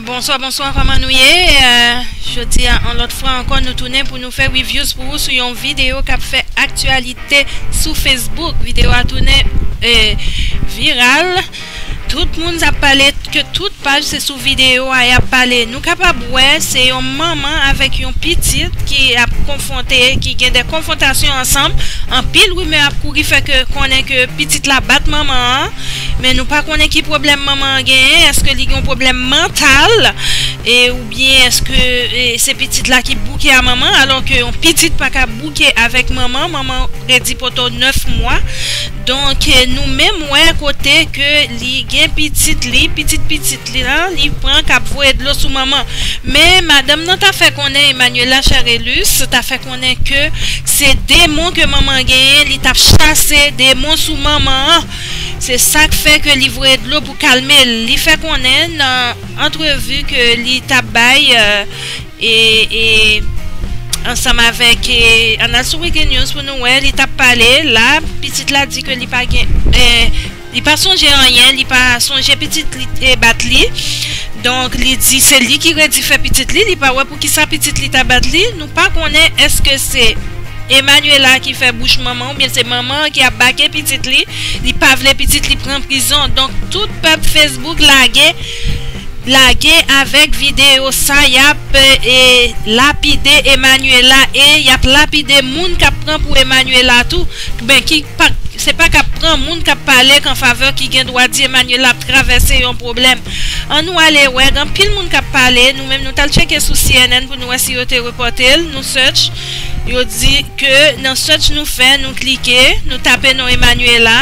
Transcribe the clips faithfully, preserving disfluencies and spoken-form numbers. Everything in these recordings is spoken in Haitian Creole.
Bonswa, bonswa, kòman nou ye? Euh, jodi a, yon lòt fwa ankò, nou tounen pou nou fè reviews pou ou sou yon videyo k ap fè aktyalite sou Facebook. Videyo a tounen, euh, viral. Tout moun ap pale, ke tout paj se sou videyo a y ap pale. Nou kapab wè, se yon manman avèk yon pitit ki ap konfwonte, ki gen de konfwontasyon ansanm. Anpil rimè ap kouri fè ke konnen ke pitit la bat manman an. Men nou pa konnen ki pwoblèm manman an genyen. Èske li gen yon pwoblèm mantal? E, oubyen èske, e, se pitit la ki bouke a manman, alò ke yon pitit pa ka bouke avèk manman? Manman redi poto nèf mwa. Donk, e, nou menm wè kote ke li gen pitit li, pitit pitit li la, li pran k ap voye dlo sou manman. Men madanm nan ta fè konnen, Emmanuela Charelus, ta fè konnen ke se demon ke manman genyen, li t ap chase demon sou manman an. Se sa k fè ke li voye dlo pou kalme l. Li fè konnen nan antrevi ke li t ap bay, euh, e, e ansanm avèk, e, ann al sou Weekly News pou nou wè, li t ap pale. La, pitit la di ke li pa gen, eh, li pa sonje anyen, li pa sonje pitit li te bat li. Donk, li di se li ki redi fè pitit li, li pa wè pou kisa pitit li ta bat li. Nou pa konnen èske se Emmanuela ki fè bouch manman oubyen se manman an ki ap bake pitit li, li pa vle pitit li pran prizon. Donk, tout pèp Facebook lage, lage avèk videyo sa, y ap, e, lapide Emmanuela e y ap lapide moun k ap pran pou Emmanuela tou. Ben, ki pa, se pa k ap pran, moun k ap pale k an favè, ki gen dwa di Emmanuela ap travèse yon pwoblèm. Ann nou ale wè, gen anpil moun k ap pale. Nou menm, nou t al tcheke sou C N N pou nou wè si yo te repòte l. Nou search, yo di ke nan search nou fè, nou klike, nou tape non Emmanuela,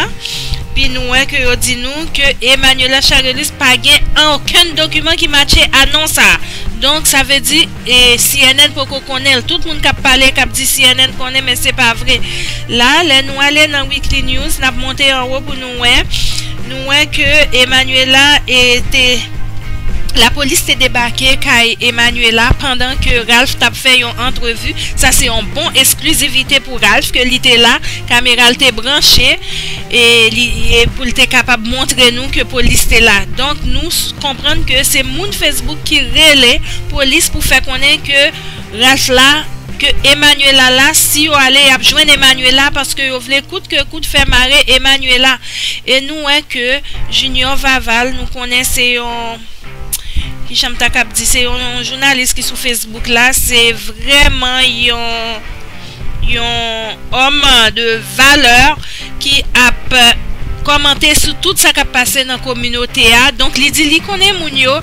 pi nou wè ke yo di nou ke Emmanuela Charelus pa gen okenn dokiman ki matche a non sa. Donk, sa vle di, e, C N N poko konnen l. Tout moun k ap pale, k ap di C N N konnen, men se pa vre. La, lè nou ale nan Weekly News, n ap monte anwo pou nou wè. Nou wè ke Emmanuela, e, te, lapolis te debake kay Emmanuela pandan ke Ralph t ap fè yon antrevi. Sa se yon bon eksklizivite pou Ralph, ke li te la, kamera l te branche, e li, e pou l te kapab montre nou ke polis te la. Donk, nou s-, konprann ke se moun Facebook ki rele polis pou fè konnen ke Ralph la, ke Emmanuela la, si yo ale, y ap jwenn Emmanuela, paske yo vle kout ke kout fè mare Emmanuela. E nou wè ke Junior Vaval, nou konnen se yon, ki jan m ta kab di, se yon, yon jounalis ki sou Facebook la, se vrèman yon, yon òm de valè ki ap kòmante sou tout sa k ap pase nan kominote a. Donk, li di li konnen moun yo,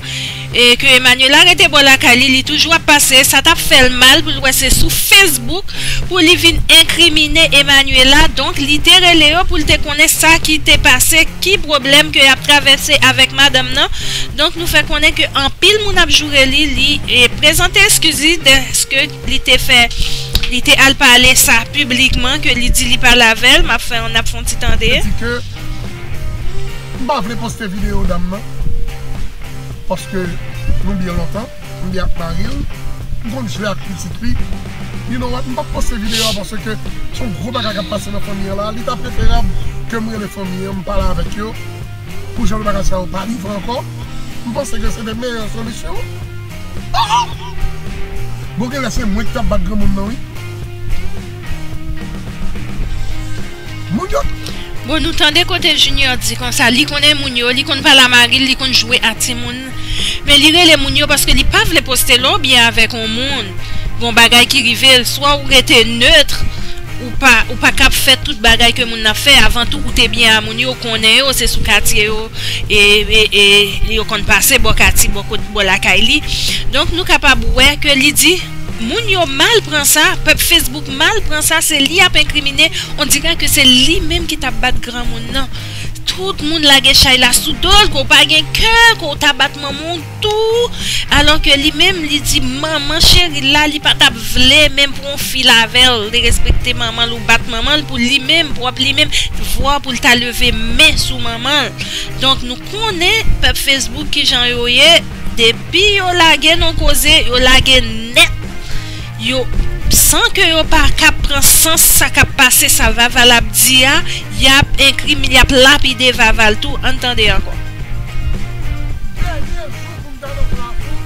e ke Emmanuela rete bò lakay li, li toujou ap pase. Sa t ap fè l mal pou l wè se sou Facebook pou li vin enkrimine Emmanuela. Donk, li te rele yo pou l te konnen sa ki te pase, ki pwoblèm ke y ap travèse avèk madanm nan. Donk, nou fè konnen ke anpil moun ap joure li, li, e, prezante eskiz li dèske li te fè, li te al pale sa piblikman, ke li di li pale avè l. M ap fè, n ap fè yon ti tande. Li di ke m pa vle poste videyo dam nan, paske nou byen lontan, m byen ak mari l, m konn jwe ak pitit li. You know what? M p ap poste videyo a paske se yon gwo bagay k ap pase nan fanmi an la. Li ta preferab ke m rele fanmi an, m pale avèk yo, pou jan de bagay sa yo pa rive ankò. M panse ke se te meyè solisyon. Ah! Bon, genlè se mwen ki t ap bat granmoun nan, wi. Moun yo. Bon, nou tande kote Junior di konsa, li konnen moun yo, li konn pale a mari l, li konn jwe a timoun. Men li rele moun yo paske li pa vle poste lè w byen avèk yon moun. Gon bagay ki rive l, swa ou rete nèt, ou pa, ou pa kab fè tout bagay ke moun nan ap fè. Avan tou, ou te byen a moun yo, ou konnen yo, se sou katye yo, e, e, e yo konn pase bò katye, bò kot, bò lakay li. Donk, nou kapab wè ke li di, moun yo mal pran sa, pèp Facebook mal pran sa, se li ap enkrimine, on dirait que se li menm ki t ap bat granmoun nan. Tout moun lage chay la sou do l, ke w pa gen kè, ke w ta bat manman w tou. Alò ke li menm, li di manman cheri l la, li pa t ap vle menm pou yon fi l avè l, li respekte manman l ou bat manman l pou li menm, pwòp li menm, vwa pou l ta leve men sou manman l. Donk, nou konnen pèp Facebook kijan yo ye, depi yo lage nan koze, yo lage nèt. Yo, san ke yo pa ka pran sans sa k ap pase, sa Vaval ap di a, y ap enkrimin-, y ap lapide Vaval tou. Ann tande ankò. Dènye jou pou m ta nan plafon,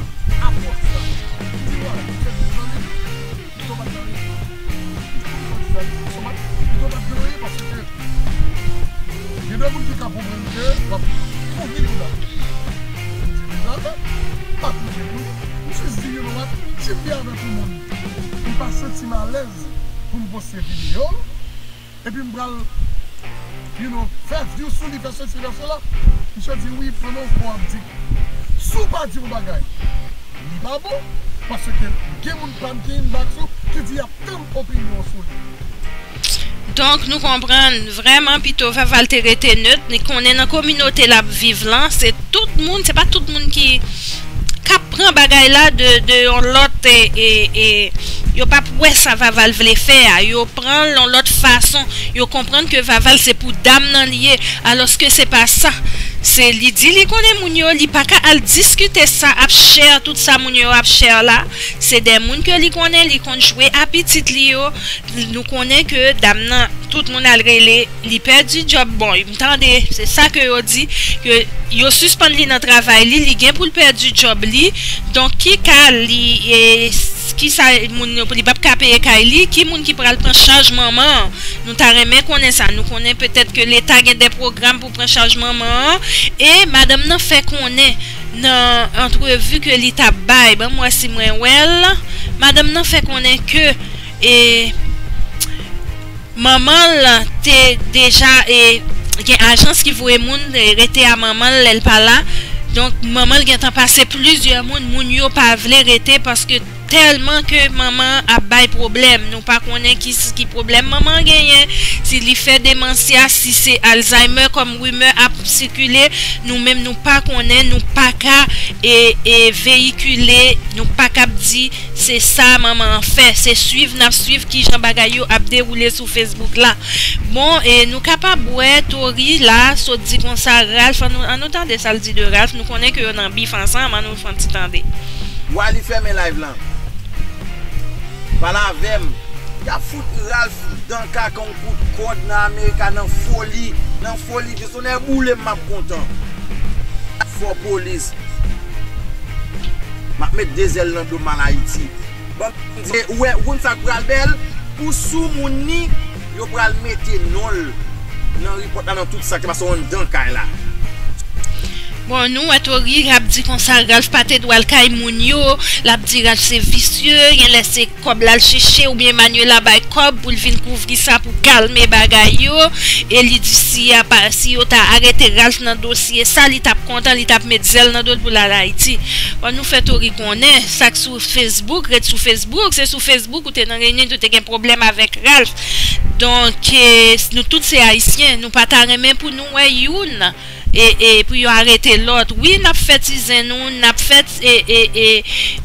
Gen moun ki ka konprann ke w ap kouri pou dam. Deja, m pa kouri pou li. M jis di, you know what, si m byen avèk yon moun, m pa santi m alèz pou m poste videyo, epi m pral, you know, fè view sou li, fè sesi, fè sela. Misye di, wi, pandan w fè w ap di. Si w pa di yon bagay, li pa bon, paske gen moun pa m ki inbox ou, ki di y ap tann opinyon w sou li. Donk, nou konprann vrèman pito Vaval te rete nèt. Li konnen nan kominote l ap viv lan, se tout moun, se pa tout moun ki, k ap pran bagay la de, de yon lòt, e, e, e yo p ap wè sa Vaval vle fè a. Yo pran l yon lòt fason. Yo konprann ke Vaval se pou dam nan li ye, alòske se pa sa. Se li di li konnen moun yo, li pa ka al diskite sa, ap share tout sa moun yo ap share la. Se de moun ke li konnen, li konn jwe a pitit li yo. Nou konnen ke dam nan, tout moun al rele, li pèdi djòb. Bon, m tande, se sa ke yo di, ke yo sispann li nan travay li, li gen pou l pèdi djòb li. Donk, ki ka li, e, s-, ki sa moun yo, li p ap ka peye kay li, ki moun ki pral pran chaj manman an? Nou ta renmen konnen sa. Nou konnen petèt ke Leta gen de pwogram pou pran chaj manman an. E madanm nan fè konnen nan antrevi ke li t ap bay, ban m wè si mwen wè l. Madanm nan fè konnen ke, e, manman l te deja, e, gen ajans ki voye moun, e, rete a manman l lè l pa la. Donk, manman l gentan pase plizyè moun. Moun yo pa vle rete paske tèlman ke manman an ap bay pwoblèm. Nou pa konnen ki, ki pwoblèm manman an genyen, si li fè demansya, si se Alzheimer kòm rimè ap sikile, nou menm nou pa konnen, nou pa ka, e, e, veyikile, nou pa ka ap di se sa manman an fè, se swiv n ap swiv kijan bagay yo ap dewoule sou Facebook la. Bon, e nou kapab wè Tori la sot di konsa, Ralph, an nou, an nou tande sa l di de Ralph, nou konnen ke yo nan bif ansanm, an nou fè yon ti tande. Wali fèmen live lan. Pale avè m. Y ap fout Ralph dan kaka yon kout kòd nan Amerika, nan foli, nan foli, jis onè boule m, m ap kontan. Fò polis. M ap met de zèl nan do m al Ayiti. Ban m di, ou wè, ou konn sa k pral bèl? Pou soumoun ni, yo pral mete non l nan ripòt la, nan tout sa k te pase anndan kay la. Bon, nou wè Tori ap di konsa Ralph pa te dwe al kay moun yo, l ap di Ralph se visye, genlè se kòb l al chèche, oubyen Manuela bay kòb pou l vin kouvri sa, pou kalme bagay yo. E li di si a pa, si yo ta arete Ralph nan dosye sa, li t ap kontan, li t ap met zèl nan do l pou l al Ayiti. Bon, nou fè Tori konnen sa k sou Facebook, ret sou Facebook, se sou Facebook ou te nan reyinyon, ou te gen pwoblèm avèk Ralph. Donk, e, nou tout se Ayisyen, nou pa ta renmen pou nou wè youn, e, e, pou yo arete lòt. Wi, n ap fè ti zen nou, n ap fè, e, e, e,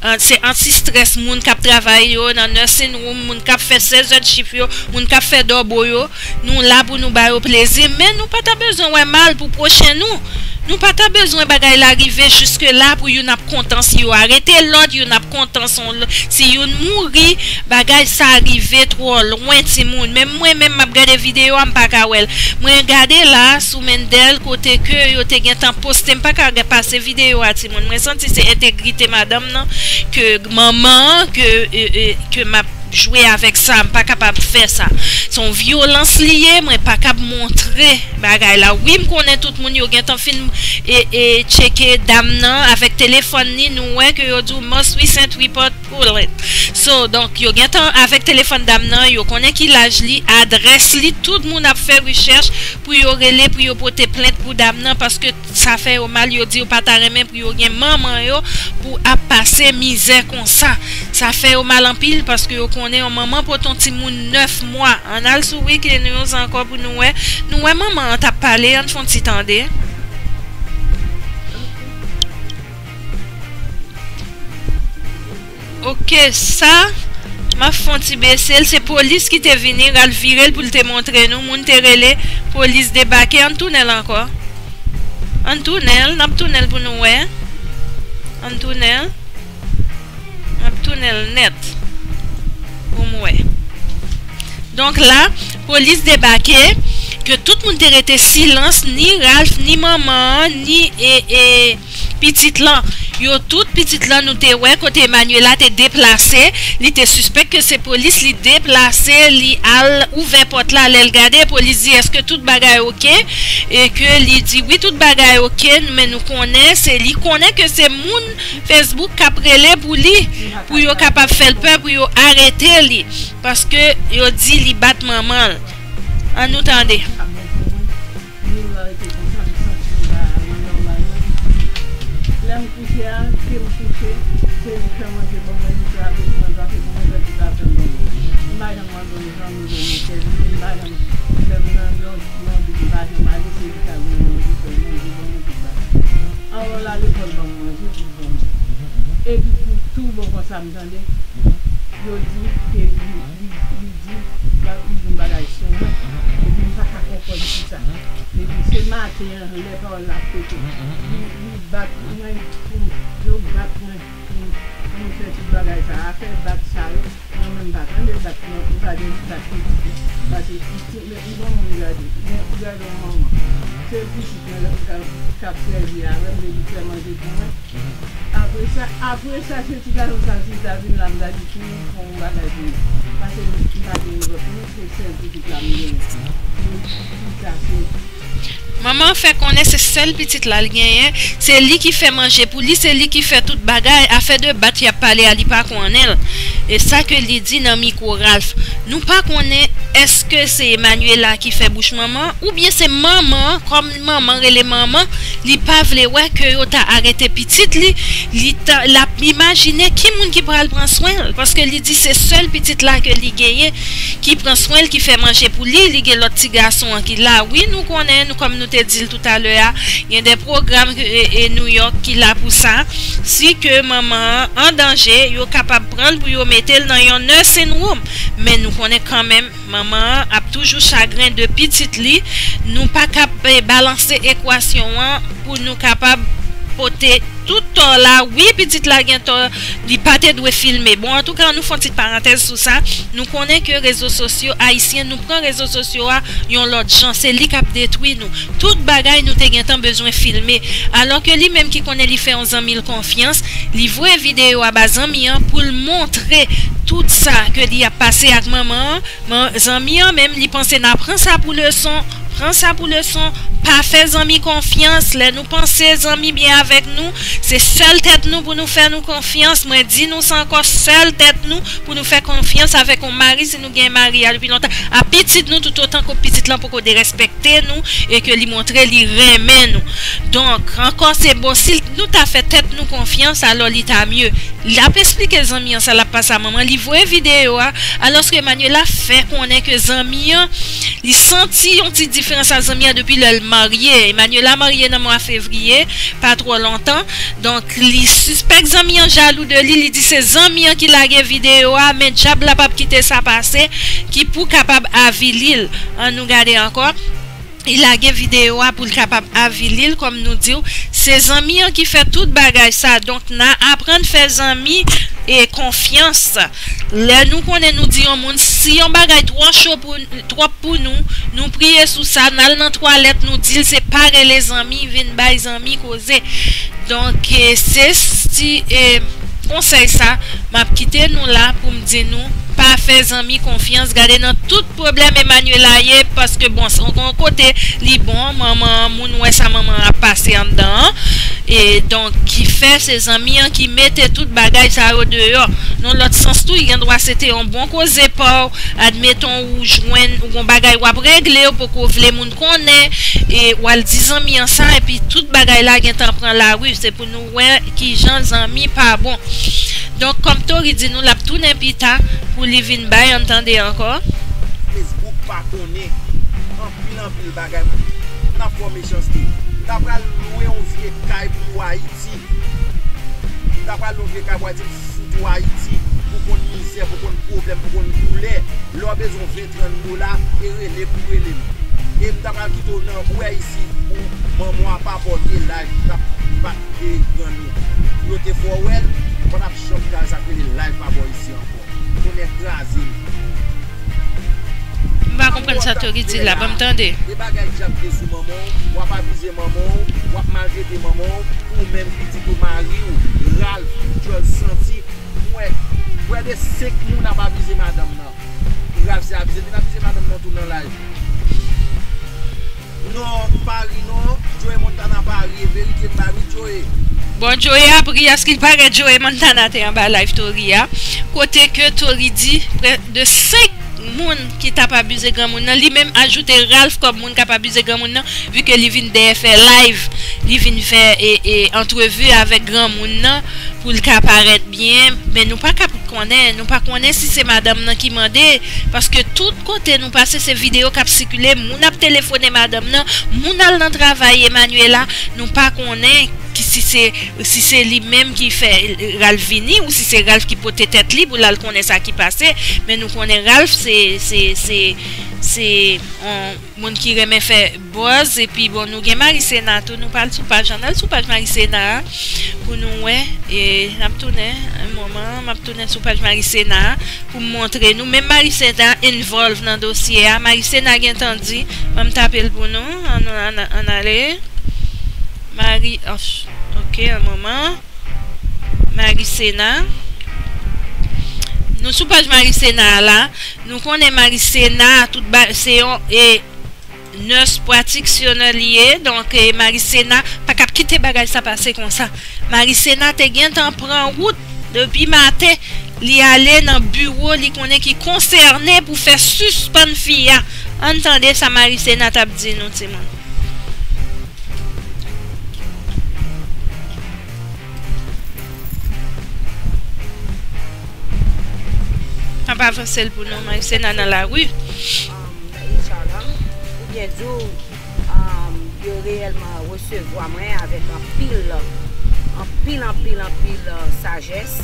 an, se anti-stress moun k ap travay yo nan nursing room, moun k ap fè sèz èd chif yo, moun k ap fè dòbo yo. Nou la pou nou ba yo plezi, men nou pa ta bezwen wè mal pou pwochen nou. Nou pa ta bezwen bagay la rive jiske la pou youn ap kontan si yo arete lòt, youn ap kontan si on lò-, si youn mouri, bagay sa rive twò lwen, timoun. Menm mwen menm, m ap gade videyo a, m pa ka wè l. Mwen gade la sou Mendel kote ke yo te gentan poste, m pa ka gen pase videyo a, timoun. Mwen santi se entegrite madanm nan, ke manman an, ke, e, e, ke m ap jwe avèk sa, m pa kapab fè sa. Se yon vyolans li ye, mwen pa kab montre bagay la. Wi, m konnen tout moun yo gentan fin, e, e, tcheke dam nan avèk telefòn ni, nou wè ke yo di w must recent report pulled. So, donk, yo gentan avèk telefòn dam nan, yo konnen ki laj li, adrès li, tout moun ap fè rechèch pou yo rele, pou yo pote plent pou dam nan, paske sa fè yo mal, yo di yo pa ta renmen pou yo gen manman yo pou ap pase mizè konsa. Sa fè yo mal anpil paske yo konnen yon manman pote yon timoun nèf mwa. Ann al sou Weekly News ankò pou nou wè. Nou wè manman an t ap pale, ann fè yon ti tande. Ok, sa, m ap fè yon ti bese l. Se polis ki te vini, Ralph vire l pou l te montre nou. Moun te rele, polis debake. Ann tounen l ankò. Ann tounen l, n ap tounen l pou nou wè. Ann tounen l. N ap tounen l nèt. Pou m wè. Donk la, polis debake, ke tout moun te rete silans, ni Ralph, ni manman an, ni, e, e, pitit lan. Yo tout pitit lan nou te wè kote Emmanuela te deplase, li te sispèk ke se polis, li deplase, li al ouvè pòt la, lè l gade, polis di, "Èske tout bagay oke?" E ke li di, "Wi, tout bagay oke, men nou konnen, se li konnen ke se moun Facebook k ap rele pou li, pou yo kapab fè l pè, pou yo arete li, paske yo di li bat manman l." An nou tande. Youn nan rete konsa, m santi m pa nan nòmal mwen. Lè m kouche a, ke m kouche, se li k fè manje ban mwen, li fè avèk mwen, paske pou mwen fè tout afè m ban mwen. M pa janm abandone zanmi, zanmi sèvi, m pa janm, menm nan yon, nan dout, m pa janm ale, se li k al manje, li fè manje ban mwen, tout bagay. Anvan l ale lekòl, ban m manje, tout ban mwen. Epi pou tou bon konsa, m tande, yo di ke li, li, li di, ba, li di yon bagay sou mwen. Epi m pa ka konprann kisa. Epi se maten an, lè pawòl la ap pete, li, li bat mwen pou m, yo bat mwen pou m, pou m fè tout bagay sa. Afè bat sa yo, mwen menm m pa tande bat, mwen, m pa gen bat pitit. Paske pitit, men yon moun gade, men gade yon manman. Se pitit mwen k ap, k ap sèvi avè m, depi fè manje pou mwen. Apre sa, apre sa, se ti gason sa, si l ta vin la, m ta di, "Tou, fè yon bagay pou li." Paske m pa gen lòt moun, se sèl pitit la m genyen. Pou sa, se Manman an fè konnen se sèl pitit la l genyen, se li ki fè manje pou li, se li ki fè tout bagay, afè de bat y ap pale a, li pa konnen l. E sa ke li di nan mikwo Ralph. Nou pa konnen èske se Emmanuela ki fè bouch manman, oubyen se manman an, kòm manman rele manman, li pa vle wè ke yo ta arete pitit li, li ta, l ap imajine ki moun ki pral pran swen l, paske li di se sèl pitit la ke li genyen, ki pran swen l, ki fè manje pou li, li gen lòt ti gason an ki la. Wi, nou konnen, nou, kòm nou te di l toutalè a, gen de pwogram, e, e, New York ki la pou sa. Si ke manman an an danje, yo kapab pran l pou yo mete l nan yon nursing room. Men nou konnen kanmenm, manman an ap toujou chagren de pitit li. Nou pa kab, e, balanse ekwasyon an pou nou kapab pote tout tò la. Wi, pitit la gen tò, li pa te dwe filme. Bon, antouka, nou fè yon ti parantèz sou sa. Nou konnen ke rezo sosyo ayisyen, nou pran rezo sosyo a yon lòt jan. Se li k ap detwi nou. Tout bagay nou te gentan bezwen filme. Alò ke li menm ki konnen li fè yon zanmi l konfyans, li voye videyo a ba zanmi an pou l montre tout sa ke li ap pase ak manman an. Men zanmi an menm, li panse n a pran sa pou leson, pran sa pou leson, pa fè zanmi konfyans. Lè nou panse zanmi byen avèk nou, se sèl tèt nou pou nou fè nou konfyans. Mwen di nou sa ankò, sèl tèt nou pou nou fè konfyans avèk yon mari, si nou gen mari a depi lontan, a pitit nou, toutotan ke pitit lan poko derespèkte nou e ke li montre li renmen nou. Donk, ankò, se bon, si nou ta fè tèt nou konfyans, alò li ta mye. L ap esplike zanmi an sa l ap pase a manman, li voye videyo a, alòske Emmanuela fè konnen ke zanmi an, li santi yon ti diferans ak zanmi an depi lè l marye. Emmanuela marye nan mwa fevriye, pa twò lontan. Donk, li sispèk zanmi an jalou de li, li di se zanmi an ki lage videyo a, men dyab la p ap kite sa pase, ki pou kapab avili l. Ann nou gade ankò. Li lage videyo a pou l kapab avili l, kòm nou di w. Se zanmi an ki fè tout bagay sa. Donk, n a aprann fè zanmi e konfyans. Lè nou konnen nou di yon moun, si yon bagay twò cho pou, twòp pou nou, nou priye sou sa, n al nan twalèt, nou di l se pa rele zanmi, vin bay zanmi koze. Donk, e, se ti, e, konsèy sa, m ap kite nou la pou m di nou, pa fè zanmi konfyans. Gade nan tout pwoblèm Emmanuela ye, paske, bon, s-, yon kote, li bon, manman, moun wè sa manman ap pase anndan an. E donk, ki fè se zanmi an ki mete tout bagay sa yo deyò. Nan lòt sans tou, gen dwa se te yon bon koze pa w. Admeton, ou jwenn, ou gon bagay w ap regle, ou poko vle moun konnen, e w al di zanmi an sa, epi tout bagay la gentan pran lari. Se pou nou wè kijan zanmi pa bon. Donk, kòm Tori di nou, l ap tounen pita pou li vin bay, ann tande ankò. Facebook pa konnen anpil, anpil bagay. N ap fè w mechanste. M ta pral lwe yon vye kay pou Ayiti. M ta pral lwe yon vye kay pou Ayiti, m fout ou Ayiti, pou konn mizè, pou konn pwoblèm, pou konn doulè. Lè w bezwen ven, trant dola, e rele pou rele m. E m ta pral kite w nan, ou wè isi, ou, manman w ap apòte live, k ap bat, e, grann ou. Pou yo te fè w wè l, ou pa t ap janm ka sa k rele live pa bò isi ankò. Tonnè kraze m. M pa konprann sa Tori di la, ban m tande. E bagay djab te sou manman w, w ap abize manman w, w ap maltrete manman w, ou menm pitit ou, mari w, Ralph, Djòl Santi, mwen, prè de senk moun ap abize madanm nan. Ralph se abize, li t abize madanm nan tou nan live. Non, m pa ri non, Joey Montana pa ri, e verite m pa ri Joey. Bon, Joey ap ri, èske l parèt Joey Montana te anba live Tori a, kote ke Tori di prè de senk moun ki t ap abize granmoun nan, li menm ajoute Ralph kòm moun k ap abize granmoun nan, vi ke li vin dèyè fè live, li vin fè e, e antrevi avèk granmoun nan pou l ka parèt byen, men nou pa ka konnen, nou pa konnen si se madanm nan ki mande, paske tout kote nou pase se videyo k ap sikile, moun ap telefone madanm nan, moun al nan travay Emmanuela, nou pa konnen ki, si se, si se li menm ki fè Ralph vini, ou si se Ralph ki pote tèt li pou l al konnen sa ki pase, men nou konnen Ralph se, se, se, se yon moun ki renmen fè buzz, epi bon, nou gen Marisena tou, nou pral sou paj, ann al sou paj Marisena a pou nou wè, e n ap tounen, yon moman, m ap tounen sou paj Marisena a pou m montre nou, men Marisena involve nan dosye a, Marisena gentan di, ban m tape l pou nou, ann, ann, ann ale, Mari, oh, ok, yon moman, Marisena, nou sou paj Marisena a la, nou konnen Marisena, tout ba, se yon, e, nurse practitioner li ye, donk, e, Marisena pa t ap kite bagay sa pase konsa. Marisena te gentan pran wout depi maten, li ale nan biwo li konnen ki konsène pou fè sispann fi a. Ann tande sa Marisena t ap di nou, timoun. N ap avanse l pou nou, Marisena nan lari. Nan H R lan, pou byen di w, um, yo reyèlman resevwa mwen avèk anpil, anpil, anpil, anpil, uh, sajès,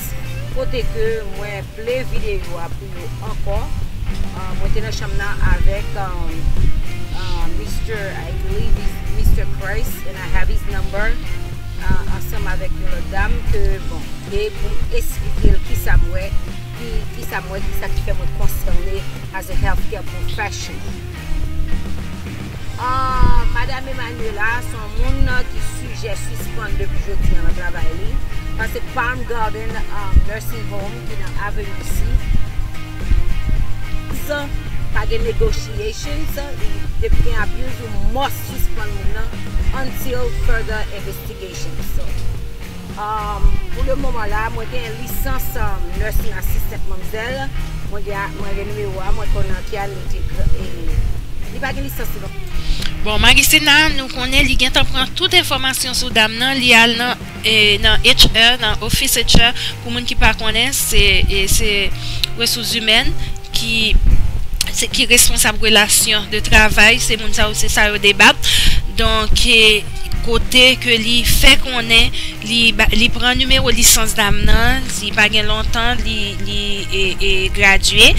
kote ke mwen play videyo a pou yo ankò. Uh, mwen te nan chanm nan avèk, um, uh, Mister, I believe is Mister Christ, and I have his number, uh, ansanm avèk yon lòt dam ke, bon, e pou m esplike l kisa m wè, ki, kisa m wè, kisa ki fè mwen konsène as a healthcare professional. Ah, Madam Emmanuela se yon moun ki sijè sispann depi jodi a nan travay li, paske Palm Garden, ah, Nursing Home ki nan Avenue C, pa gen negotiations, li, depi gen abuse, ou must sispann moun nan until further investigation. So, um, pou le moman la, mwen gen lisans, um, nursing assistant, manmzèl. Mwen gen, mwen gen nimewo a, mwen konnen ki ane li te gra-, e, li pa gen lisans li non. Bon, Marisena, nou konnen li gentan pran tout enfòmasyon sou dam nan, li al nan, e, nan H R, nan ofis H R, pou moun ki pa konnen, se, e, se resous imèn ki, se, ki responsab relasyon de travay, se moun sa yo, se sa yo debat. Donk, e, kote ke li fè konnen li ba, li pran nimewo lisans dam nan, li pa gen lontan, li, li, e, e, gradye.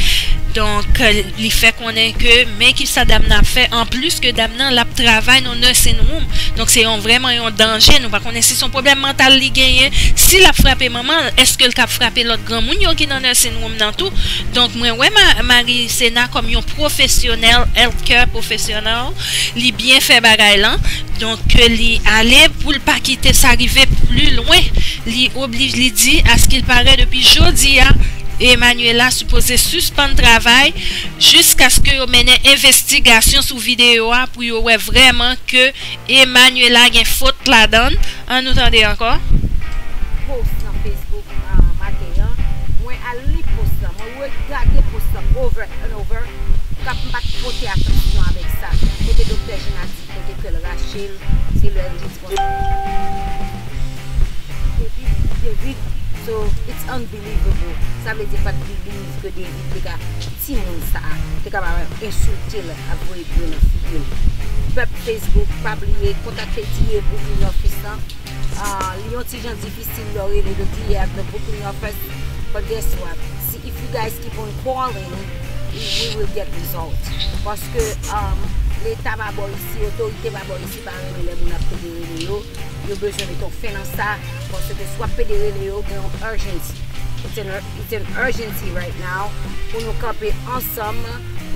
Donk, li fè konnen ke men kisa dam nan ap fè, anplis ke dam nan, l ap travay nan nursing room. Donk, se yon, vrèman yon danje. Nou pa konnen si se yon pwoblèm mantal li genyen, si l ap frape manman l, èske l k ap frape lòt granmoun yo ki nan nursing room nan tou? Donk, mwen wè Ma-, Marisena kòm yon pwofesyonèl, healthcare professional, li byen fè bagay lan. Donk, ke li ale pou l pa kite sa rive pli lwen. Li oblij-, li di, à ce qu'il paraît, depi jodi a, Emmanuela sipoze sispann travay jiskaske yo mennen envestigasyon sou videyo a pou yo wè vrèman ke Emmanuela gen fot ladan l. Ann nou tande ankò. Post nan Facebook, ah, maten an, mwen al li post lan, mwen regade post lan over and over, m pa t pote atansyon avèk sa. Kote Doktè Jean a di, kote ke l rache l, se lè l di konsa. David, David, so it's unbelievable. Sa vle di pa t believe ke David te ka, timoun sa a, te kapab ensilte l, ap voye dlo nan figi l. Pèp Facebook, pa bliye kontakte D A Brooklyn Office lan. Ah, li yon ti jan difisil lè w rele yo, D A at the Brooklyn Office, but guess what? Si, if you guys keep on calling, we, we will get result. Paske, um, leta pa bò isi, otorite pa bò isi, pa renmen lè moun ap pede rele yo. Yo bezwen mete yon fen nan sa, paske si w ap pede rele yo, gen yon urgency. It's an, it's an urgency right now pou nou kanpe ansanm,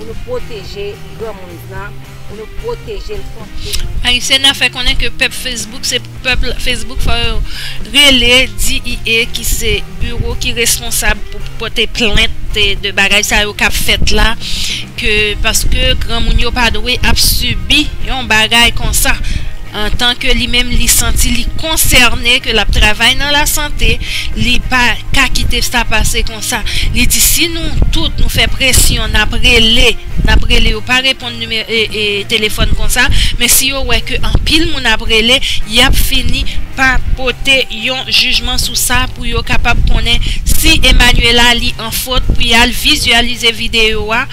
pou nou pwoteje granmoun nan, pou nou pwoteje l kont kriminèl. Ayisyen nan fè konnen ke pèp Facebook se pèp Facebook fò yo rele D E A ki se biwo ki responsab pou pote plent de bagay sa yo k ap fèt la, ke paske granmoun yo pa dwe ap sibi yon bagay konsa antan ke li menm li santi li konsène, ke l ap travay nan lasante, li pa ka kite sa pase konsa. Li di si nou tout nou fè presyon, n ap rele, n ap rele, yo pa reponn nime e, e, telefòn konsa, men si yo wè ke anpil moun ap rele, y ap fini pa pote yon jijman sou sa pou yo kapab konnen si Emmanuela li an fot pou y al vizyalize videyo a.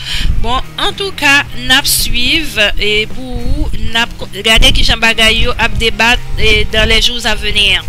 Bon, antouka, n ap swiv e pou ou, n ap gade kijan bagay yo ap debat e dans les jours à venir.